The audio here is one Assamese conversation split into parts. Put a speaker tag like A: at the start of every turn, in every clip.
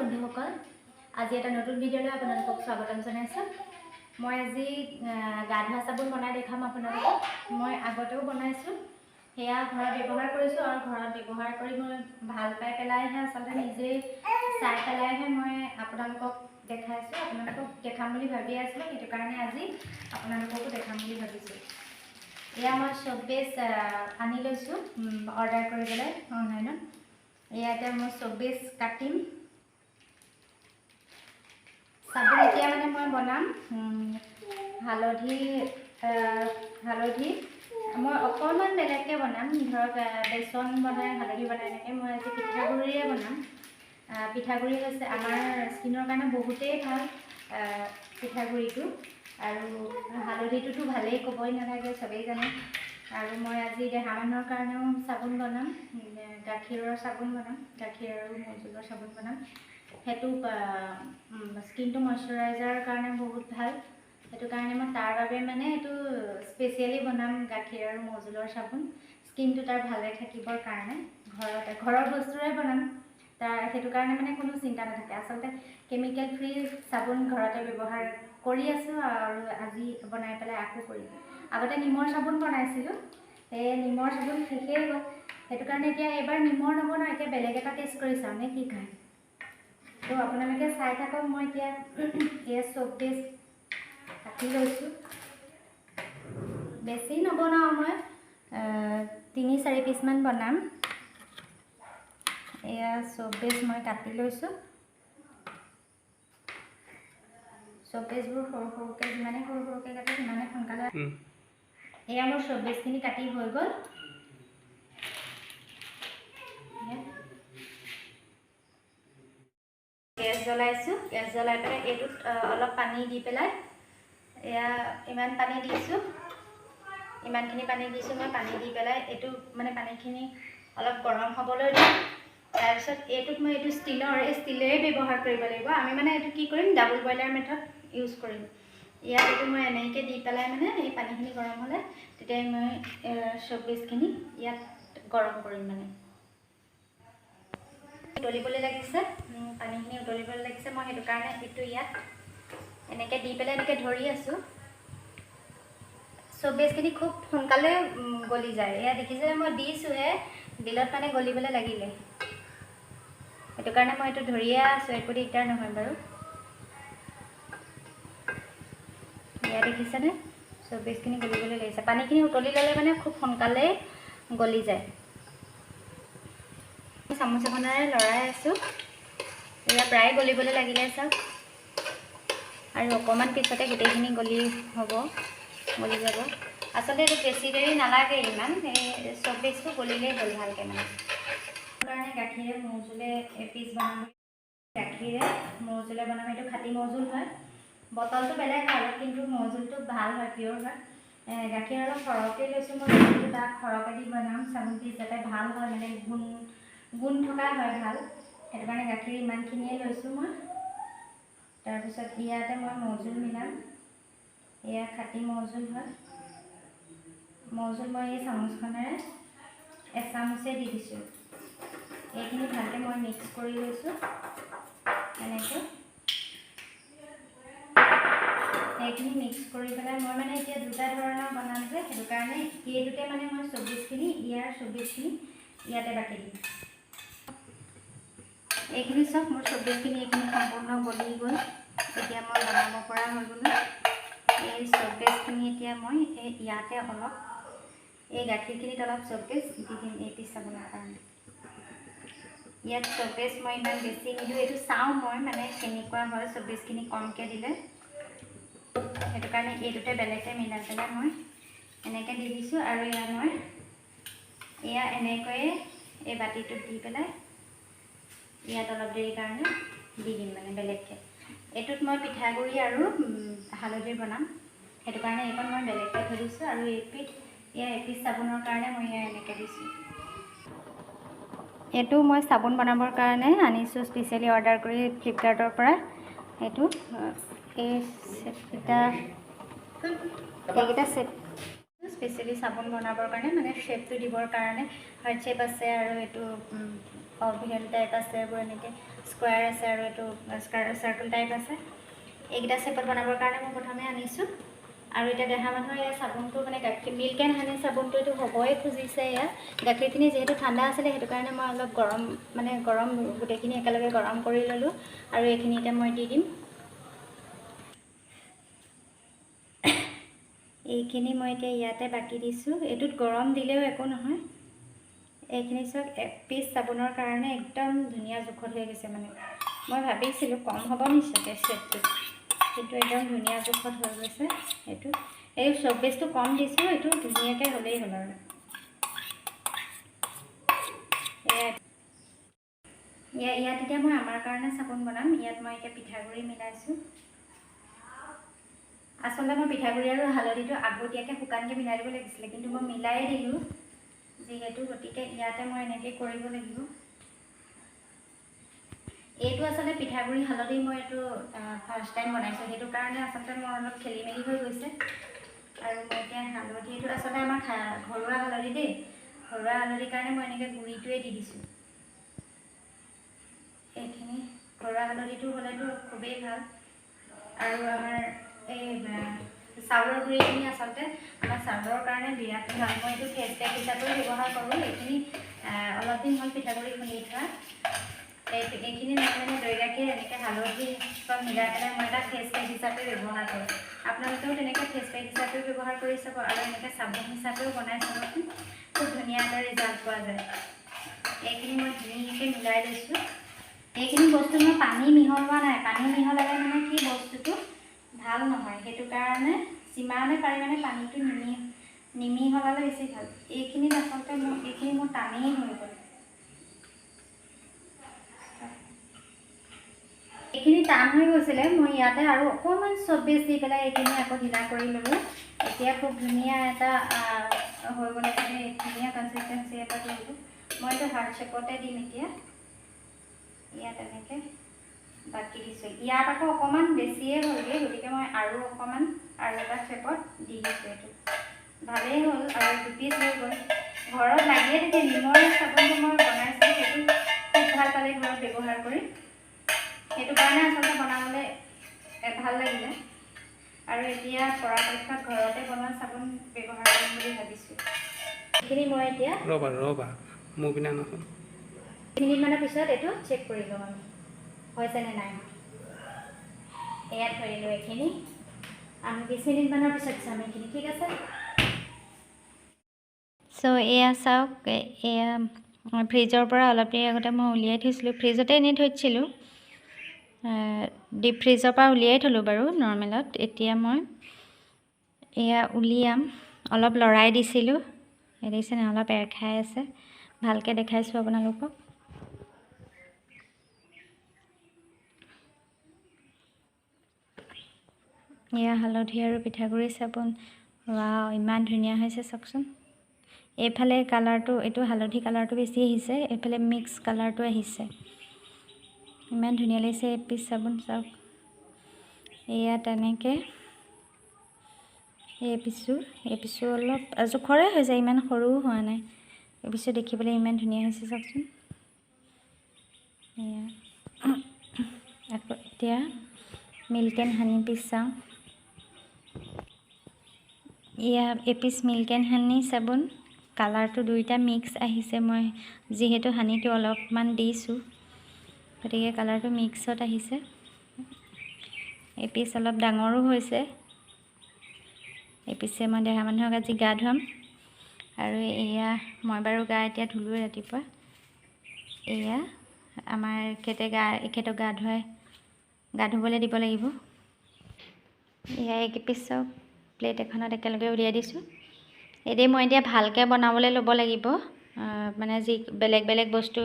A: বন্ধুসকল, আজি এটা নতুন ভিডিঅ'লৈ আপোনালোকক স্বাগতম জনাইছোঁ। মই আজি গা ধোৱা চাবোন বনাই দেখাম আপোনালোকক। মই আগতেও বনাইছোঁ, সেয়া ঘৰত ব্যৱহাৰ কৰিছোঁ আৰু ঘৰত ব্যৱহাৰ কৰি মই ভাল পাই পেলাইহে, আচলতে নিজেই চাই পেলাইহে মই আপোনালোকক দেখাইছোঁ। আপোনালোকক দেখাম বুলি ভাবি আছিলোঁ, সেইটো কাৰণে আজি আপোনালোককো দেখাম বুলি ভাবিছোঁ। এয়া মই চব বেছ আনি লৈছোঁ অৰ্ডাৰ কৰি পেলাই অনলাইনত। এয়া এতিয়া মই চব বেছ কাটিম চাবোন। এতিয়া মানে মই বনাম হালধি, হালধি মই অকণমান বেলেগকৈ বনাম। ধৰক বেচন বনাই হালধি বনাই এনেকৈ মই আজি পিঠাগুড়িৰে বনাম। পিঠাগুড়ি হৈছে আমাৰ স্কিনৰ কাৰণে বহুতেই ভাল পিঠাগুড়িটো, আৰু হালধিটোতো ভালেই, ক'বই নালাগে, চবেই জানে। আৰু মই আজি দেহা মানুহৰ কাৰণেও চাবোন বনাম, গাখীৰৰ চাবোন বনাম, গাখীৰ আৰু মৌজোলৰ চাবোন বনাম। সেইটো স্কিনটো মইশ্চাৰাইজাৰৰ কাৰণে বহুত ভাল, সেইটো কাৰণে মই তাৰ বাবে মানে এইটো স্পেচিয়েলি বনাম গাখীৰ আৰু মৌজোলৰ চাবোন, স্কিনটো তাৰ ভালে থাকিবৰ কাৰণে। ঘৰতে ঘৰৰ বস্তুৰে বনাম, তাৰ সেইটো কাৰণে মানে কোনো চিন্তা নাথাকে। আচলতে কেমিকেল ফ্ৰী চাবোন ঘৰতে ব্যৱহাৰ কৰি আছোঁ আৰু আজি বনাই পেলাই আকৌ কৰিম। আগতে নিমৰ চাবোন বনাইছিলোঁ, সেই নিমৰ চাবোন শেষেই হ'ল, সেইটো কাৰণে এতিয়া এইবাৰ নিমৰ নবনাওঁ, এতিয়া বেলেগ এটা টেষ্ট কৰি চাওঁ নে কি কয়। তো আপোনালোকে চাই থাকক। মই এতিয়া এই চব বেছ কাটি লৈছোঁ, বেছি নবনাওঁ মই, 3-4 পিচমান বনাম। এয়া চব বেছ মই কাটি লৈছোঁ। চব বেছবোৰ সৰু সৰুকৈ, যিমানে সৰু সৰুকৈ কাটে সিমানে সোনকালে। এয়া মোৰ চব বেছখিনি কাটি হৈ গ'ল। গেছ জ্বলাইছোঁ, গেছ জ্বলাই পেলাই এইটোত অলপ পানী দি পেলাই, এয়া ইমান পানী দিছোঁ, ইমানখিনি পানী দিছোঁ মই। পানী দি পেলাই এইটো মানে পানীখিনি অলপ গৰম হ'বলৈ দিম। তাৰপিছত এইটোত মই এইটো ষ্টীলৰ, এই ষ্টীলেৰে ব্যৱহাৰ কৰিব লাগিব। আমি মানে এইটো কি কৰিম, ডাবল বইলাৰ মেথড ইউজ কৰিম। ইয়াত এইটো মই এনেকৈ দি পেলাই মানে এই পানীখিনি গৰম হ'লে তেতিয়াই মই চব বেছখিনি ইয়াত গৰম কৰিম। মানে উতলিবলৈ লাগিছে, পানীখিনি উতলিবলৈ লাগিছে। মই সেইটো কাৰণে এইটো ইয়াত এনেকৈ দি পেলাই এনেকৈ ধৰি আছোঁ। চব বেছখিনি খুব সোনকালে গলি যায়। এয়া দেখিছে, মই দিছোঁহে, দিলত মানে গলিবলৈ লাগিলে, সেইটো কাৰণে মই এইটো ধৰিয়ে আছোঁ, একো দিগদাৰ নহয় বাৰু। এয়া দেখিছেনে, চব বেছখিনি গলিবলৈ লাগিছে। পানীখিনি উতলি ল'লে মানে খুব সোনকালে গলি যায়। চামুচ এখনেৰে লৰাই আছোঁ। এয়া প্ৰায় গলিবলৈ লাগিলে চাওক, আৰু অকণমান পিছতে গোটেইখিনি গলি হ'ব, গলি যাব। আচলতে এইটো বেছি দেৰি নালাগে ইমান, এই চব বেছটো গলিলেই হ'ল ভালকৈ। মানে কাৰণে গাখীৰে মৌজোলে এপিচ বনাম, গাখীৰে মৌজোলে বনাম। এইটো খাটি মৌজোল হয়, বটলটো বেলেগ হয় অলপ, কিন্তু মৌজোলটো ভাল হয়, পিয়'ৰ হয়। গাখীৰ অলপ সৰহকৈ লৈছোঁ মই, গাখীৰটো তাক সৰহকৈ দি বনাম চাবোন পিচ, যাতে ভাল হয়, মানে গুণ গুণ থকা হয় ভাল, সেইটো কাৰণে গাখীৰ ইমানখিনিয়ে লৈছোঁ মই। তাৰপিছত ইয়াতে মই মৌজোল মিলাম। এয়া খাটি মৌজোল হয়। মৌজোল মই এই চামুচখনেৰে এচামুচে দি দিছোঁ। এইখিনি ভালকৈ মই মিক্স কৰি লৈছোঁ এনেকৈ। এইখিনি মিক্স কৰি পেলাই মই মানে এতিয়া দুটা ধৰণৰ বনাম যে, সেইটো কাৰণে এইটোতে মানে মই চব্বিছখিনি, ইয়াৰ চব্বিছখিনি ইয়াতে বাকি দিম। এইখিনি চব মোৰ চব্বিছখিনি এইখিনি সম্পূৰ্ণ গলি গ'ল। এতিয়া মই বনাব পৰা হৈ গ'লোঁ। এই চব্বিছখিনি এতিয়া মই এই ইয়াতে অলপ এই গাখীৰখিনিত অলপ চব্বিছ দি দিম এই পিচ চাবোনৰ কাৰণে। ইয়াত চব্বিছ মই ইমান বেছি নিদিওঁ, এইটো চাওঁ মই মানে কেনেকুৱা হয় চব্বিছখিনি কমকৈ দিলে, সেইটো কাৰণে এইটোতে বেলেগকৈ মিলাই পেলাই মই এনেকৈ দি দিছোঁ। আৰু এয়া মই এয়া এনেকৈয়ে এই বাতিটোত দি পেলাই ইয়াত অলপ দেৰিৰ কাৰণে দি দিম মানে বেলেগকৈ। এইটোত মই পিঠাগুড়ি আৰু হালধিৰ বনাম, সেইটো কাৰণে এইকণ মই বেলেগকৈ থৈ দিছোঁ। আৰু এইপিঠ এয়া এপিচ চাবোনৰ কাৰণে মই এয়া এনেকৈ দিছোঁ। এইটো মই চাবোন বনাবৰ কাৰণে আনিছোঁ স্পেচিয়েলি অৰ্ডাৰ কৰি ফ্লিপকাৰ্টৰ পৰা। এইটো এই ছেটকেইটা, এইকেইটা ছেট স্পেচিয়েলি চাবোন বনাবৰ কাৰণে, মানে শ্বেপটো দিবৰ কাৰণে। হাৰ্ট শ্বেপ আছে আৰু এইটো অভেল টাইপ আছে, এইবোৰ এনেকৈ স্কুৱেৰ আছে আৰু এইটো চাৰ্কল টাইপ আছে। এইকেইটা শ্বেপত বনাবৰ কাৰণে মই প্ৰথমে আনিছোঁ। আৰু এতিয়া দেহা মানুহৰ এয়া চাবোনটো মানে গাখীৰ মিল্ক এণ্ড হানি চাবোনটো এইটো হ'বই খুজিছে। এয়া গাখীৰখিনি যিহেতু ঠাণ্ডা আছিলে সেইটো কাৰণে মই অলপ গৰম, মানে গৰম গোটেইখিনি একেলগে গৰম কৰি ল'লোঁ। আৰু এইখিনি এতিয়া মই দি দিম। এইখিনি মই এতিয়া ইয়াতে বাকি দিছোঁ। এইটোত গৰম দিলেও একো নহয়। এইখিনি চাওক, এক পিচ চাবোনৰ কাৰণে একদম ধুনীয়া জোখত হৈ গৈছে। মানে মই ভাবিছিলোঁ কম হ'ব নিশ্চয়কৈ শ্বেপটো, কিন্তু একদম ধুনীয়া জোখত হৈ গৈছে। এইটো এই চব বেচটো কম দিছোঁ, এইটো ধুনীয়াকৈ হ'লেই হ'ল। আৰু ইয়াত এতিয়া মই আমাৰ কাৰণে চাবোন বনাম। ইয়াত মই এতিয়া পিঠাগুড়ি মিলাইছোঁ। আচলতে মই পিঠাগুড়ি আৰু হালধিটো আগতীয়াকৈ শুকানকৈ মিলাই দিব লাগিছিলে, কিন্তু মই মিলাই দিলোঁ যিহেতু, গতিকে ইয়াতে মই এনেকৈ কৰিব লাগিব। এইটো আচলতে পিঠাগুড়ি হালধি মই এইটো ফাৰ্ষ্ট টাইম বনাইছোঁ, সেইটো কাৰণে আচলতে মোৰ অলপ খেলি মেলি হৈ গৈছে। আৰু মই এতিয়া হালধি, এইটো আচলতে আমাৰ ঘৰুৱা হালধি দেই, ঘৰুৱা হালধিৰ কাৰণে মই এনেকৈ গুড়িটোৱে দি দিছোঁ। এইখিনি ঘৰুৱা হালধিটো হ'লেতো খুবেই ভাল। আৰু আমাৰ এই চাউলৰ গুড়িখিনি আচলতে আমাৰ চাউলৰ কাৰণে বিৰাট ভাল। মই এইটো ফেচ পেক হিচাপেও ব্যৱহাৰ কৰোঁ। এইখিনি অলপ দিন হ'ল পিঠাগুড়ি খুন্দি থোৱা। এইখিনি মই মানে দৈ গাখীৰ এনেকৈ হালধি চব মিলাই পেলাই মই এটা ফেচ পেক হিচাপে ব্যৱহাৰ কৰোঁ। আপোনালোকেও তেনেকৈ ফেচ পেক হিচাপেও ব্যৱহাৰ কৰি চাব আৰু এনেকৈ চাবোন হিচাপেও বনাই চাবচোন, খুব ধুনীয়া এটা ৰিজাল্ট পোৱা যায়। এইখিনি মই ধুনীয়াকৈ মিলাই লৈছোঁ। এইখিনি বস্তু মই পানী মিহলোৱা নাই। পানী মিহলালে মানে কি বস্তুটো ভাল নহয়, সেইটো কাৰণে যিমানে পাৰি মানে পানীটো নিমিহলালে বেছি ভাল। এইখিনিত আচলতে মোৰ এইখিনি মোৰ টানেই হৈ গ'ল। এইখিনি টান হৈ গৈছিলে, মই ইয়াতে আৰু অকণমান চব বেচ দি পেলাই এইখিনি আকৌ ঢিলা কৰি ল'লোঁ। এতিয়া খুব ধুনীয়া এটা হৈ গ'লে, মানে ধুনীয়া কনচিষ্টেঞ্চি এটা কৰিলোঁ। মই এইটো হাৰ্ট শ্বেপতে দিম। এতিয়া ইয়াত এনেকৈ বাকি দিছোঁ। ইয়াত আকৌ অকণমান বেছিয়ে হ'লগৈ, গতিকে মই আৰু অকণমান আৰু এটা শ্বেপত দি দিছোঁ। এইটো ভালেই হ'ল আৰু দুপিচ হৈ গ'ল। ঘৰত লাগিয়ে থাকে নিমৰ চাবোনটো মই বনাইছিলোঁ, সেইটো খুব ভাল পালে ঘৰত ব্যৱহাৰ কৰি, সেইটো কাৰণে আচলতে বনাবলৈ ভাল লাগিলে। আৰু এতিয়া পৰাপক্ষত ঘৰতে বনোৱা চাবোন ব্যৱহাৰ কৰিম বুলি ভাবিছোঁ। এইখিনি মই এতিয়া
B: ৰ'বা ৰ'বা মোৰ পিনে আনাচোন।
A: মিনিটমানৰ পিছত এইটো চেক কৰি ল'ম আমি হৈছেনে নাই। এয়া থৈ দিলোঁ এইখিনি, আমি 20 মিনিটমানৰ পিছত চাম এইখিনি, ঠিক আছে। চ' এয়া চাওক, এয়া ফ্ৰিজৰ পৰা অলপ দেৰি আগতে মই উলিয়াই থৈছিলোঁ। ফ্ৰিজতে এনেই থৈ দিছিলোঁ, ডিপ ফ্ৰিজৰ পৰা উলিয়াই থ'লোঁ বাৰু নৰ্মেলত। এতিয়া মই এয়া উলিয়াম। অলপ লৰাই দিছিলোঁ, দেখিছেনে অলপ এৰ খাই আছে, ভালকৈ দেখাইছোঁ আপোনালোকক। এয়া হালধি আৰু পিঠাগুড়ি চাবোন। ৱাও, ইমান ধুনীয়া হৈছে চাওকচোন। এইফালে কালাৰটো, এইটো হালধি কালাৰটো বেছি আহিছে, এইফালে মিক্স কালাৰটো আহিছে। ইমান ধুনীয়া লাগিছে এই পিচ চাবোন চাওক। এয়া তেনেকৈ এই পিছো অলপ জোখৰে হৈছে, ইমান সৰুও হোৱা নাই। এই পিছো দেখিবলৈ ইমান ধুনীয়া হৈছে চাওকচোন। এয়া আকৌ এতিয়া মিল্ক এণ্ড হানি পিচ চাওঁ। এয়া এপিচ মিল্ক এণ্ড হানি চাবোন, কালাৰটো দুয়োটা মিক্স আহিছে। মই যিহেতু হানিটো অলপমান দিছোঁ, গতিকে কালাৰটো মিক্সত আহিছে। এপিচ অলপ ডাঙৰো হৈছে। এপিচে মই দেহা মানুহক আজি গা ধুৱাম। আৰু এয়া মই বাৰু গা এতিয়া ধুলোঁৱে ৰাতিপুৱা। এয়া আমাৰ এখেতে এখেতক গা ধুবলৈ দিব লাগিব। এয়া এপিচ চাওক, প্লেট এখনত একেলগে উলিয়াই দিছোঁ। এনেই মই এতিয়া ভালকৈ বনাবলৈ ল'ব লাগিব, মানে যি বেলেগ বেলেগ বস্তু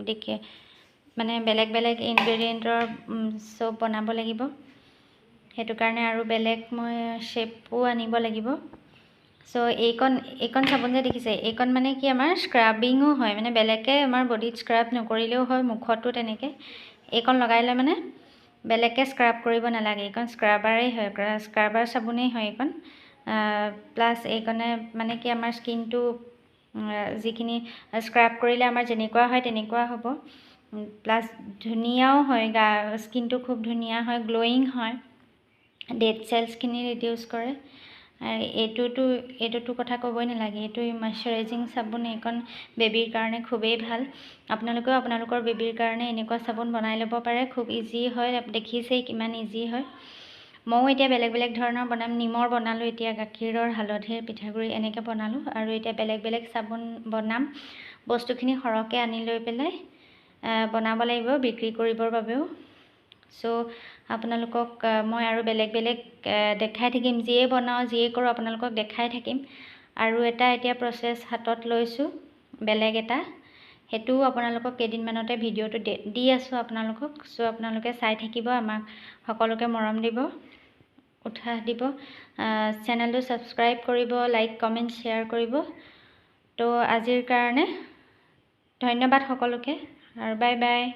A: দেখে, মানে বেলেগ বেলেগ ইনগ্ৰেডিয়েণ্টৰ চব বনাব লাগিব। সেইটো কাৰণে আৰু বেলেগ মই শ্বেপো আনিব লাগিব। চ' এইকণ চাবোন যে দেখিছে, এইকণ মানে কি আমাৰ স্ক্ৰাবিঙো হয়, মানে বেলেগকৈ আমাৰ বডিত স্ক্ৰাব নকৰিলেও হয়, মুখতো তেনেকৈ এইকণ লগাই ল'লে মানে বেলেগকৈ স্ক্ৰাব কৰিব নালাগে। এইকণ স্ক্ৰাবাৰেই হয়, স্ক্ৰাবাৰ চাবোনেই হয় এইকণ। প্লাছ এইকণে মানে কি, আমাৰ স্কিনটো যিখিনি স্ক্ৰাব কৰিলে আমাৰ যেনেকুৱা হয় তেনেকুৱা হ'ব। প্লাছ ধুনীয়াও হয়, স্কিনটো খুব ধুনীয়া হয়, গ্ল'য়িং হয়, ডেড চেলছখিনি ৰিডিউচ কৰে। আৰু এইটোতো কথা ক'বই নালাগে, এইটো মইশ্চাৰাইজিং চাবোন। এইকণ বেবীৰ কাৰণে খুবেই ভাল। আপোনালোকেও আপোনালোকৰ বেবীৰ কাৰণে এনেকুৱা চাবোন বনাই ল'ব পাৰে, খুব ইজি হয়। দেখিছেই কিমান ইজি হয়। ময়ো এতিয়া বেলেগ বেলেগ ধৰণৰ বনাম। নিমৰ বনালোঁ, এতিয়া গাখীৰৰ, হালধিৰ, পিঠাগুড়ি এনেকৈ বনালোঁ আৰু এতিয়া বেলেগ বেলেগ চাবোন বনাম। বস্তুখিনি সৰহকৈ আনি লৈ পেলাই বনাব লাগিব বিক্ৰী কৰিবৰ বাবেও। চ' আপোনালোকক মই আৰু বেলেগ বেলেগ দেখাই থাকিম। যিয়ে বনাওঁ, যিয়ে কৰোঁ, আপোনালোকক দেখাই থাকিম। আৰু এটা এতিয়া প্ৰচেছ হাতত লৈছোঁ বেলেগ এটা, সেইটোও আপোনালোকক কেইদিনমানতে ভিডিঅ'টো দি আছোঁ আপোনালোকক। চ' আপোনালোকে চাই থাকিব, আমাক সকলোকে মৰম দিব, উৎসাহ দিব, চেনেলটো ছাবস্ক্ৰাইব কৰিব, লাইক, কমেণ্ট, শ্বেয়াৰ কৰিব। তো আজিৰ কাৰণে ধন্যবাদ সকলোকে আৰু বাই বাই।